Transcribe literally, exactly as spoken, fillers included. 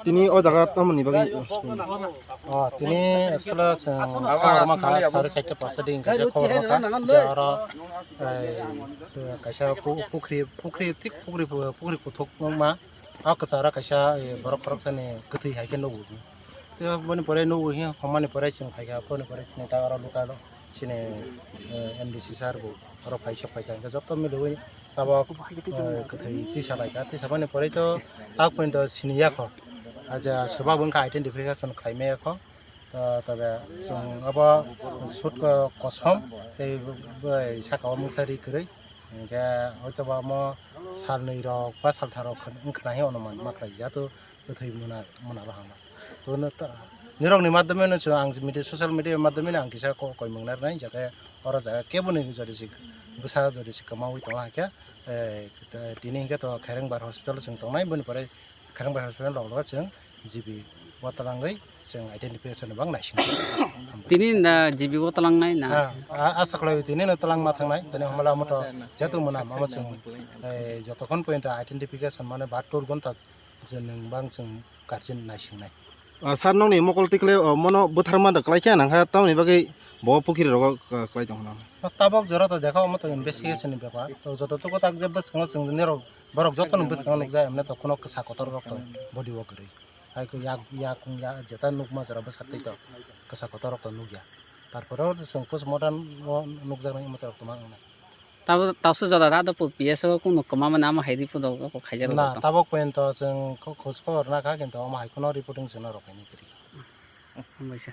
Tini o jaga tamoni bagwi? Oh, tini actually chwng khobor ma kha, sare chaita pasta ding kaisa khobor ma kha. Je oro, eh, kaisa pu-, pukhri, pukhri thik pukhri, pukhri kuthuk ma. O kwcharo kaisa, eh, borok khoroksani kwthwi hai khe nugo. Tei boni pore nugo hi, hwnmani pore chwng phai kha, boni pore chini ta oro local chini, eh, M D C sir bo oro phai sok phai kha. Hwnkhe joto miliwi tabok, eh, kwthwi tisa lai kha. Tisa boni pore to tak pointo sini ya kho. Aja swbak wngkha identification khlai maya kho. To, tobe chwng abo sut ko-, kosom tei bai saka o mungsa ri kwrwi. Hwnkhe hoito ba omo sal nwi rok ba sal tha rok wng khna hi onuman ma khlai ya to kwthwi muna, muna bahan. To no ta, nirok ni madhyame no chwng ang media, social media madhyame no ang kisa ko-, koimung narnai, jate oro jaga kebo ni jodi si bwsa jodi si kwmaui tongo hakhe, eh, tini hwnkhe to Kherengbar hospital chwng tongnai, boni pore Kherengbar hospital log logo chwng G B o twlangwi chwng identification bang naising. Tini na G B o twlangnai na? Ah, a, asa khlai tini no twlang ma thangnai, tini hamala moto jetu muna mama chwng, eh, jotokhon point identification mane ba tur gonta je nwng bang chwng guardian naisingnai. Ah, sir, nokni mokol tikle, oh, mono bwtharma da kwlai khe nang kha, tamoni bagwi bo pukhiri rogo, ah, kwlai tong hwnna. Tabok jora to dekha, omo to investigation ni bepar. To joto tuko tak je bwskango chwng nirok, borok joto ni bwskango nukjak, emne to kuno kwsa kotor rok to body o kwrwi. Hai ko yak, yak, yak, jeta nukma jora bwsa twi to kwsa kotor rok to nukya. Tarpore o chwng postmortem o nukjaknai omo to rok tongma wngnai. Tabo, tausu joda da do P S o kunu kwma mani amo hai report o khaijak na, rok tong. Tabok pointo chwng kho-, khoj khobor na kha, kintu omo hai kuno reporting chwngno rw khaini kwrwi. Hambai sa.